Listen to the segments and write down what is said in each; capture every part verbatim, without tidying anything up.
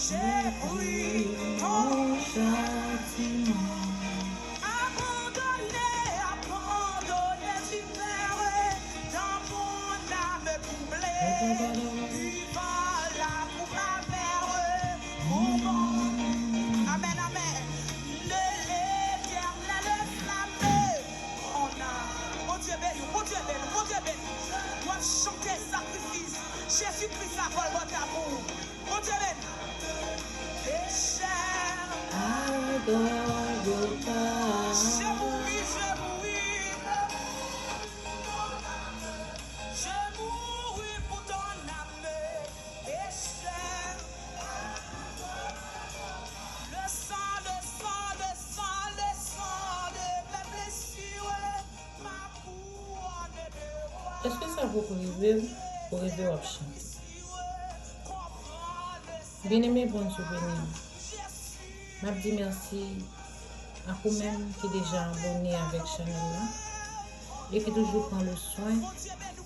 J'ai pris ton châtiment. Abandonné, abandonné, tu meurs dans mon âme troublée. Tu vas là pour ma mère. Comment? Amen, amen. De l'Éternel flamme. Mon âme. Bondye beni, Bondye beni, Bondye beni. W ap chante sakrifis Jezikri sa Golgota pou ou. Bondye beni. Pécheur. À Golgotha. Je mourus, je mourus. Je mourus pour ton âme, pécheur. Le sang, le sang, le sang, le sang de mes blessures. Èske sa poko rive w? Ou reve w ap chante? Byeneme, Bondye beni w. M ap di mèsi ak ou menm ki deja abòne avèk chanèl la e ki toujou pran le swen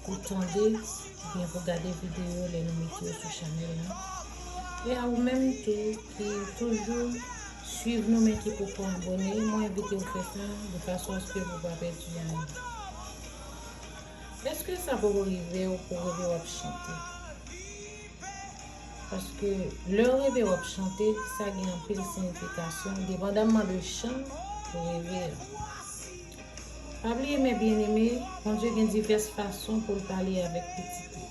pou tande oubyen pou gade videyo lè nou mete yo sou chanèl la. E a ou menm tou ki toujou swiv nou men ki poko abòne, mwen envite w fè sa de fason aske pou pa pèdi anyen. Èske sa poko rive w pou w reve w ap chante? Paske lè w reve w ap chante, sa gen anpil siyifikasyon, depandamman de chan ou reve a. Pa bliye, men byeneme, Bondye gen divès fason pou l pale avèk pitit li.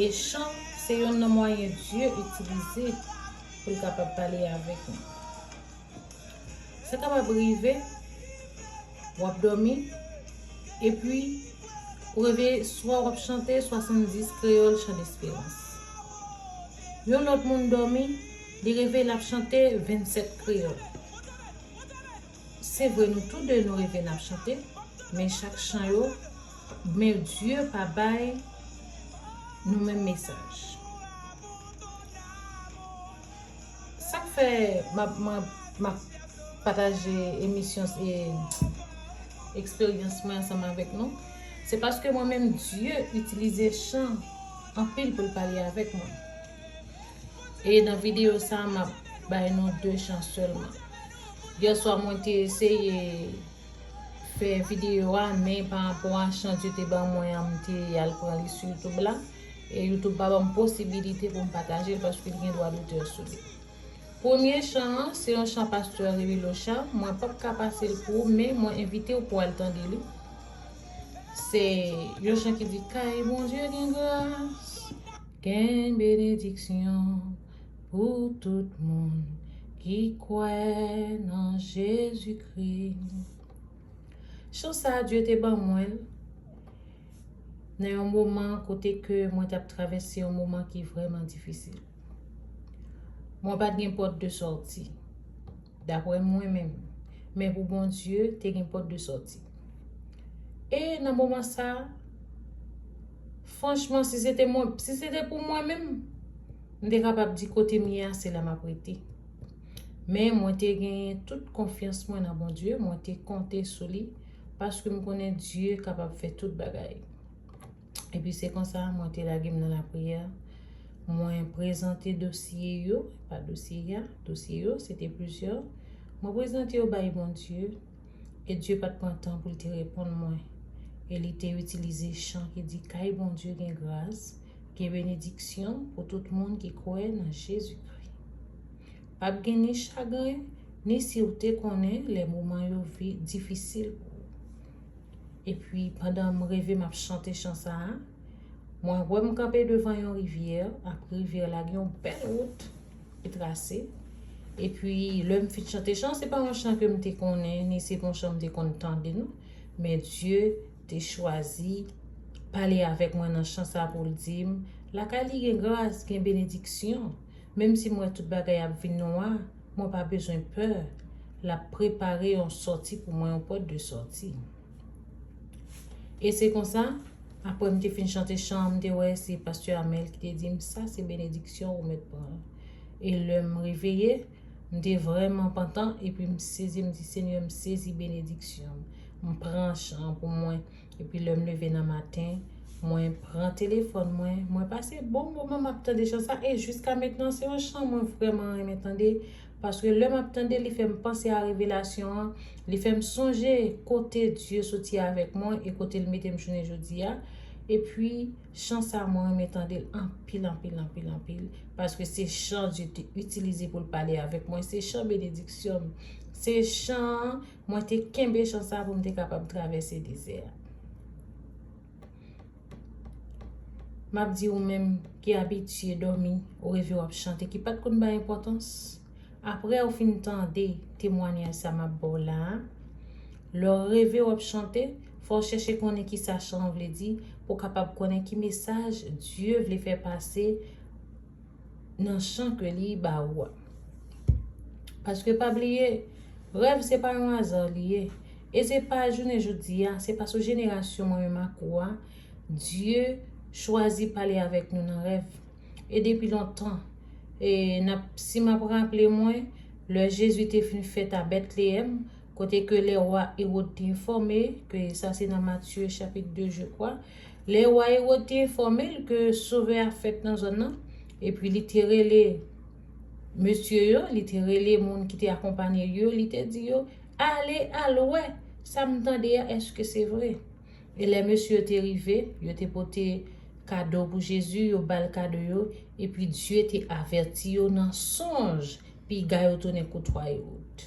E chan se yonn nan mwayen Dye itilize pou l kapab pale avèk nou. Sa kapab rive, w ap dòmi, epi ou reve swa w ap chante swasanndis kreyòl chan desperans. Yon lòt moun dòmi, li reve l ap chante vennsèt kreyòl. Se vre, nou tou de nou reve n ap chante, men chak chan yo, men Dye pa bay nou menm mesaj. Sa k fè m ap, m ap, m ap pataje emisyon e eksperyans mwen ansanm avèk nou, se paske mwen menm Dye itilize chan anpil pou l pale avèk mwen. E nan videyo sa a, m ap bay nou de chan sèlman. Yèswa, mwen te eseye fè videyo a, men pa rapò a chan Dye te ban mwen an, m te al pran li sou YouTube la. E YouTube pa ban m posibilite pou m pataje l paske li gen dwa dotè sou li. Premye chan an, se yon chan pastè Remy Lochard. Mwen p ap ka pase l pou ou, men mwen envite w pou w al tande li. Se yon chan ki di, Kay Bondye gen gras, gen benediksyon pou tout moun ki kwè nan Jezikri. Chan sa a, Dye te ban mwen l nan yon moman kote ke mwen t ap travèse yon moman ki vrèman difisil. Mwen pa t gen pòt de sòti, daprè mwen menm. Men pou Bondye, te gen pòt de sòti. E nan moman sa a, franchman, si se te mwen, si se te pou mwen menm, m te kapab di kote m ye a, se la m ap rete. Men mwen te genyen tout konfyans mwen nan Bondye, mwen te konte sou li, paske m konnen Dye kapab fè tout bagay. Epi se konsa, mwen te lage m nan lapriyè. Mwen prezante dosye yo, pa dosye a, dosye yo, se te plizyè. Mwen prezante yo bay Bondye, e Dye pa t pran tan pou l te reponn mwen. E li te itilize chan ki di, Kay Bondye gen gras, gen benediksyon pou tout moun ki kwè nan Jezikri. P ap gen ni chagren, ni si w te konnen lè moman yo vi-, difisil pou ou. Epi, pandan m reve m ap chante chan sa a, mwen wè m kanpe devan yon rivyè, ak rivyè la gen yon bèl wout ki trase. Epi, lè m fin chante chan, se pa yon chan ke m te konnen, ni se pa yon chan m te konn tande, non. Men Dye te chwazi pale avèk mwen nan chan sa pou l di m, lakay li gen gras, gen benediksyon. Menm si m wè tout bagay ap vin nwa, mwen pa bezwen pè. L ap prepare yon sòti pou mwen, yon pòt de sòti. E se konsa, apre m te fin chante chan an, m te wè se pastè Amel ki te di m, sa se benediksyon ou mèt pran. E lè m reveye, m te vrèman pantan, epi m sezi, m di, Senyè, m sezi benediksyon. M pran chan an pou mwen. Epi lè m leve nan maten, Mwen pran telefòn mwen, mwen pase bon moman m ap tande chan sa, e jiska mentnan se yon chan mwen vrèman renmen tande, paske lè m ap tande li fè m panse a revelasyon an, li fè m sonje kote Dye soti avèk mwen e kote l mete m jounen jodi a. Epi chan sa mwen renmen tande l anpil, anpil, anpil, anpil, paske se chan Dye te itilize pou l pale avèk mwen, se chan benediksyon m, se chan mwen te kenbe chan sa pou m te kapab travèse dezè a. M ap di ou menm ki abitye dòmi, ou reve w ap chante, ki pa t konn bay enpòtans. Apre ou fin tande temwanyaj sa m ap ba w la a, lè w reve w ap chante, fò w chèche konnen ki sa chan an vle di, pou w kapab konnen ki mesaj Dye vle fè pase nan chan ke li ba ou a. Paske pa bliye, rèv se pa yon aza li ye. E se pa jounen jodi a, se pa sou jenerasyon mwen menm ak ou a, Dye chwazi pale avèk nou nan rèv. E depi lontan, e n ap, si m ap raple mwen, lè Jezi te fin fèt a Betleyèm, kote ke lè wa Ewòd te enfòme, ke sa se nan Matye chapit de, je crois, lè wa Ewòd te enfòme l ke Sovè a fèt nan zòn nan, epi li te rele mesye yo, li te rele moun ki te akonpanye l yo, li te di yo, "Ale, al wè, sa m tande a, èske se vre?" E lè mesye yo te rive, yo te pote kado pou Jezi, yo ba l kado yo, epi Dye te avèti yo nan sonj, piga yo tounen kout wa Ewòd.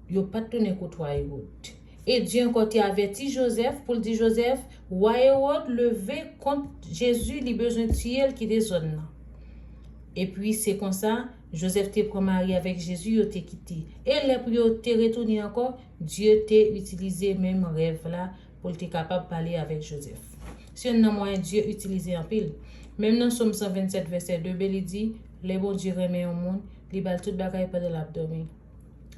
Yo pa t tounen kout wa Ewòd. E Dye ankò te avèti Jozèf pou l di Jozèf, wa Ewòd leve kont Jezi, li bezwen tiye l, kite zòn nan. Epi se konsa, Jozèf te pran Mari avèk Jezi, yo te kite. E lè pou yo te retounen ankò, Dye te itilize menm rèv la pou l te kapab pale avèk Jozèf. Se youn nan mwayen Dye itilize anpil. Menm nan Sòm san vennsèt, vèsè de b, li di, lè Bondye renmen yon moun, li ba l tout bagay pandan l ap dòmi.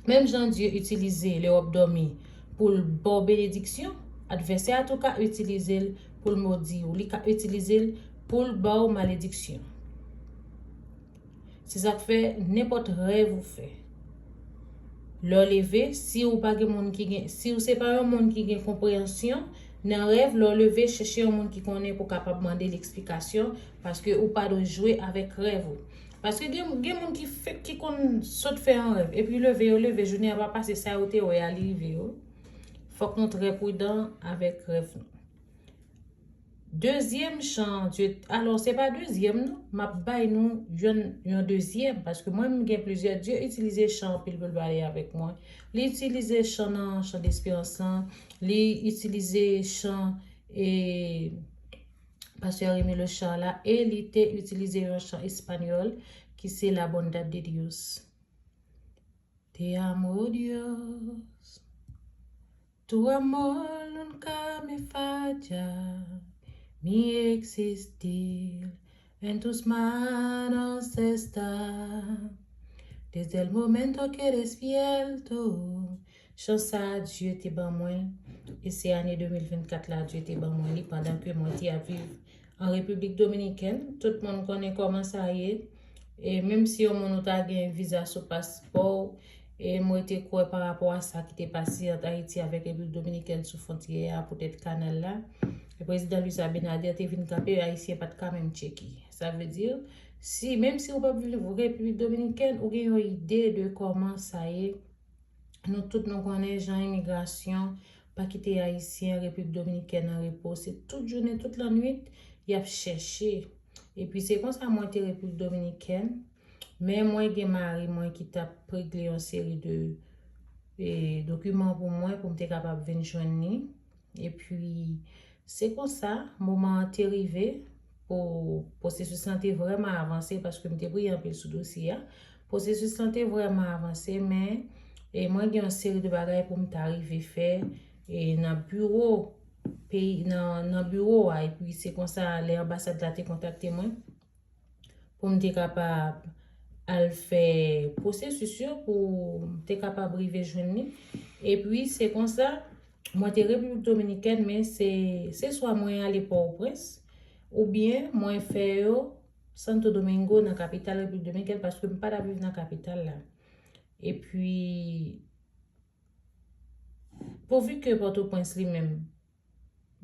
Menm jan Dye itilize lè w ap dòmi pou l ba w benediksyon, advèsè a tou ka itilize l pou l modi w, li ka itilize l pou l ba w malediksyon. Se sa k fè nenpòt rèv ou fè, lè w leve, si ou pa gen moun ki gen, si ou se pa yon moun ki gen konpreyansyon nan rèv, lè w leve, chèche yon moun ki konnen pou w kapab mande l eksplikasyon, paske ou pa dwe jwe avèk rèv ou. Paske gen, gen moun ki fèk, ki konn sot fè yon rèv, epi leve yo leve, jounen an pa pase, sa yo te wè a li rive yo. Fòk nou trè pridan avèk rèv nou. Dezyèm chan, Dye, alò, se pa dezyèm non, m ap bay nou yon, yon dezyèm, paske mwen, m gen plizyè, Dye itilize chan anpil pou l pale avèk mwen. Li itilize chan nan, chan desperans lan, li itilize chan, e, pastè Remy Lochard la, e li te itilize yon chan espanyòl ki se La Bondad de Dios. Te amo, Dios. Tu amor nunca me falla, mi existir en tus manos está. Desde el momento que despierto, chan sa a Dye te ban mwen, e se ane de mil vennkat la Dye te ban mwen li pandan ke mwen te ap viv an Repiblik Dominikèn. Tout moun konnen kòman sa ye. E menm si yon moun ou ta gen viza sou paspò w, e mwen te kwè pa rapò a sa ki te pase ant Ayiti avèk Repiblik Dominikèn sou fwontyè a poutèt kanal la, e prezidan Luis Abinader te vin kanpe, Ayisyen pa t ka menm tcheke. Sa vle di, si, menm si ou p ap viv Repiblik Dominikèn, ou gen yon ide de kòman sa ye. Nou tout nou konnen jan imigrasyon pa kite Ayisyen Repiblik Dominikèn an repo. Se tout jounen, tout lannwit, y ap chèche. Epi se konsa mwen te Repiblik Dominikèn. Men mwen gen mari mwen ki t ap regle yon seri de, e, dokiman pou mwen, pou m te kapab vin jwenn li. Epi, se konsa, moman an te rive pou pwosesis lan te vrèman avanse, paske m te priye anpil sou dosye a. Pwosesis lan te vrèman avanse, men, e, mwen gen yon seri de bagay pou m ta rive fè, e, nan biwo peyi, nan, nan biwo a. Epi, se konsa, lè anbasad la te kontakte mwen, pou m te kapab al fè pwosesis yo, pou m te kapab rive jwenn li. Epi, se konsa, mwen te Repiblik Dominikèn, men se, se swa mwen ale Pòtoprens, oubyen mwen fè yo Santo Domingo nan kapital Repiblik Dominikèn, paske m pa t ap viv nan kapital la. Epi, pouvi ke Pòtoprens li menm,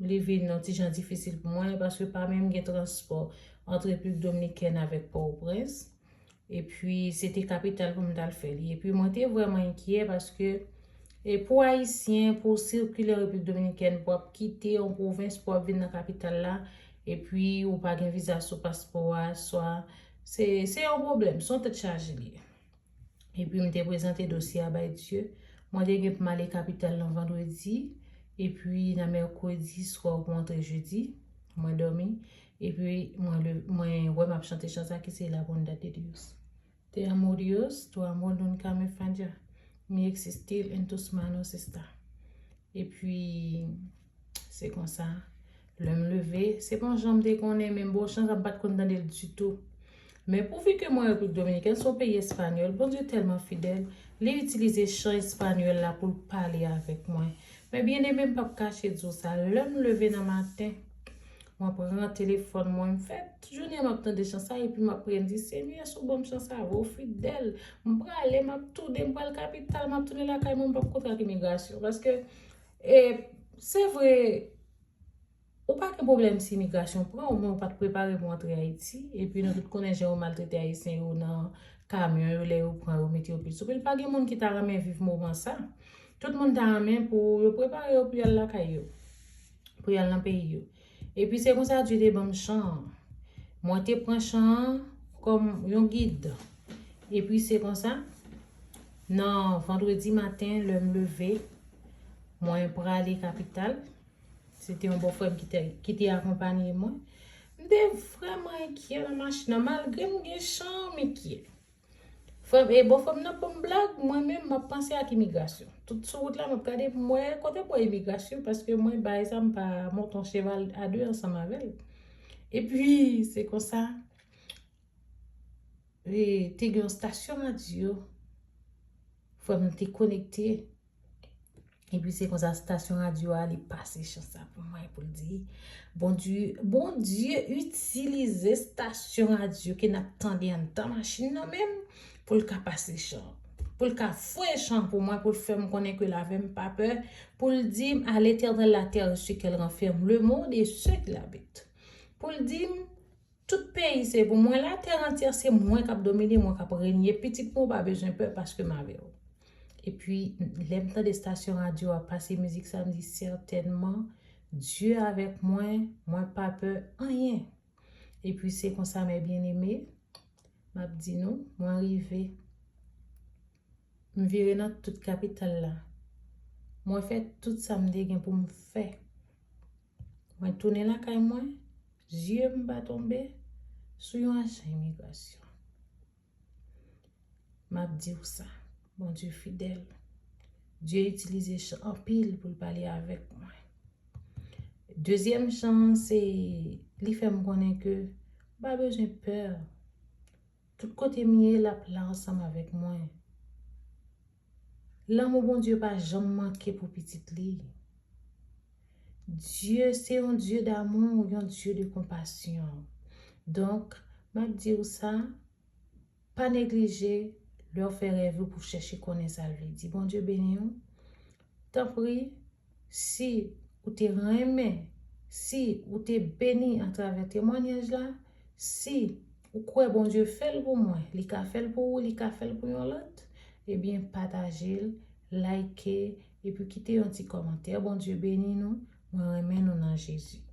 li vin yon ti jan difisil pou mwen, paske pa menm gen transpò ant Repiblik Dominikèn avèk Pòtoprens. Epi, se te kapital pou m t al fè li. Epi, mwen te vrèman enkyè paske, e pou Ayisyen, pou w sikile Repiblik Dominikèn, pou w ap kite yon pwovens, pou w ap vin nan kapital la, epi ou pa gen viza sou paspò a, swa, se, se yon pwoblèm, se yon tèt chaje li ye. Epi, m te prezante dosye a bay Dye. Mwen te gen pou m ale kapital nan vandredi, epi nan mèkredi swa ou rantre jedi, mwen dòmi, epi mwen le, mwen wè m ap chante chan sa ki se La Bondad de Dios. Te amo Dios, tu amor nunca me falla. Mi existir en tus manos está. Epi, se konsa, lè m leve, se pa yon jan m te konnen, men bon chans m pa t konn tande l ditou. Men pouvi ke mwen Repiblik Dominikèn, se yon peyi espanyòl, Bondye tèlman fidèl, li itilize chan espanyòl la pou l pale avèk mwen. Men byeneme, m p ap kache di w sa, lè m leve nan maten, mwen pran telefòn mwen, m fè tout jounen m ap tande chan sa, epi m ap priye, m di, Senyè, si w ban m chan sa, ou fidèl. M prale, m ap tounen, m pral kapital, m ap tounen lakay mwen, m p ap kontre ak imigrasyon. Paske, e, se vre, ou pa gen pwoblèm si imigrasyon pran w, men ou pa t prepare pou antre Ayiti. Epi nou tout konnen jan yo maltrete Ayisyen yo nan kamyon yo, lè yo pran yo, mete yo pil sou pil. Pa gen moun ki ta renmen viv moman sa. Tout moun ta renmen pou yo prepare yo pou y al lakay yo, pou y al nan peyi yo. Epi se konsa Dye te ban m chan an. Mwen te pran chan an kòm yon gid. Epi se konsa, nan vandredi maten, lè m leve, mwen prale kapital. Se te yon bòfrè m ki te, ki te akonpanye mwen. M te vrèman enkyè nan machin nan, malgre m gen chan, m enkyè. Frè m, e bòfrè m nan ban m blag, mwen menm, m ap panse ak imigrasyon. Tout sou wout la, m ap gade pou m wè kote m wè imigrasyon, paske mwen, bagay sa, m pa monte yon cheval a de ansanm avè l. Epi, se konsa, e, te gen yon stasyon radyo, frè m te konekte. Epi se konsa stasyon radyo a, li pase chan sa pou mwen, pou l di, Bondye, Bondye itilize stasyon radyo ke n ap tande anndan machin nan menm, pou l ka pase chan. Pou l ka voye chan pou mwen, pou l fè m konnen ke l avè m, pa pè, pou l di m, À l'Éternel la terre et ce qu'elle renferme, le monde et ceux qui l'habitent. Pou l di m, Tout peyi se pou mwen, latè antyè se mwen k ap domine, mwen k ap renye. Pitit mwen, ou pa bezwen pè paske m avè w. Epi, lè m tande stasyon radyo a pase mizik sa, m di, Sètènman, Dye avèk mwen, mwen pa pè anyen. Epi, se konsa, mes bien-aimés, m ap di nou, mwen rive. M vire nan tout kapital la. Mwen fè tout sa m te gen pou m fè. Mwen tounen lakay mwen, zye m pa tonbe sou yon ajan imigrasyon. M ap di w sa, Bondye fidèl. Dye itilize chan anpil pou l pale avèk mwen. Dezyèm chan an, se li fè m konnen ke m pa bezwen pè. Tout kote m ye, l ap la ansanm avèk mwen. Lanmou Bondye pa janm manke pou pitit li. Dye se yon Dye damou, yon Dye de konpasyon. Donk, m ap di w sa, pa neglije lè w fè rèv ou pou chèche konnen sa l vle di. Bondye beni w. Tanpri, si ou te renmen, si ou te beni atravè temwanyaj la, si ou kwè Bondye fè l pou mwen, li ka fè l pou ou, li ka fè l pou yon lòt, ebyen pataje l, like, epi kite yon ti kòmantè. Bondye beni nou, mwen renmen nou nan Jezi.